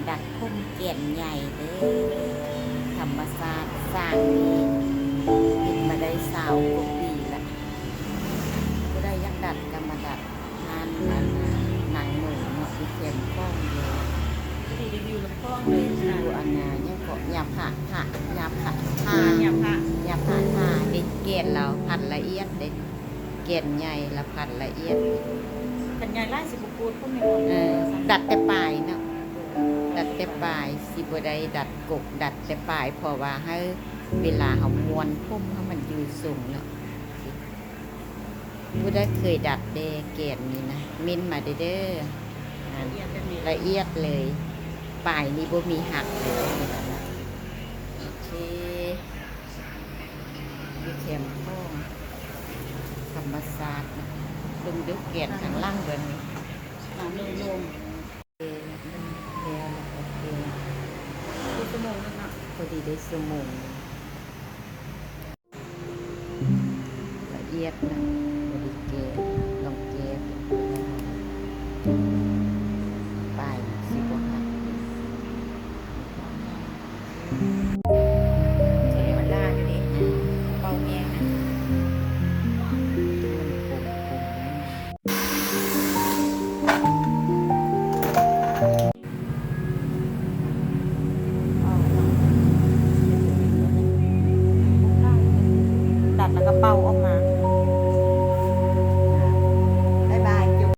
ດັດຜົມແກນໃຫຍ່ເດີ້ ທຳມະຊາດສ້າງນີ້ ເຮັດມາໄດ້ຊາວກວ່າປີລະ. ຜູ້ໃດຢາກດັດກໍມາດັດ ຮ້ານອັນນາງໜູເນາະ ຢູ່ແຄມຂອງຢູ່ ພໍດີໄດ້ວິວລຳຄອງເລີຍ ຢູ່ອັນນາຫຍັງເກາະ ຍາພະ ພະ ຍາພະທ່າ ຍາພະ ຍາພະທ່າເດ້. ແກນລາວພັນລະອຽດເດ້ ແກນໃຫຍ່ລະພັນລະອຽດ ແກນໃຫຍ່ຫຼາຍຊິບໍ່ໂກດ ເອີ ດັດແຕ່ປາຍເນາະ ດັດແຕ່ປາຍ ຊິບໍ່ໄດ້ດັດກົກ ດັດແຕ່ປາຍ ເພາະວ່າໃຫ້ເວລາເຮົາມ້ວນຜົມໃຫ້ມັນຢູ່ຊົງເນາະ. ຜູ້ໃດເຄີຍດັດແດ່ແກນນີ້ນະ ເມັ້ນມາເດີ້ ລະອຽດເລີຍ ປາຍນີ້ບໍ່ມີຫັກເລີຍ. ໂອເຄ ຢູ່ແຄມຂອງທຳມະຊາດເນາະ ເບິ່ງດູແກນທາງຫຼັງເບິ່ງ ເອີ ແລ້ວລະກໍເປັນ ຄືຊົ່ວໂມງໜຶ່ງເນາະ ພໍດີໄດ້ຊົ່ວໂມງໜຶ່ງ. ລະອຽດນະ ບໍ່ໄດ້ແກະ ລອງແກະເບິ່ງ ປາຍຊິບໍ່ຫັກ ໃຊ້ເວລາຢູ່ເດ້ ເປົ່າແຮງນະ ມັນປົງໆ. ຕັດແລ້ວກໍເປົ່າອອກ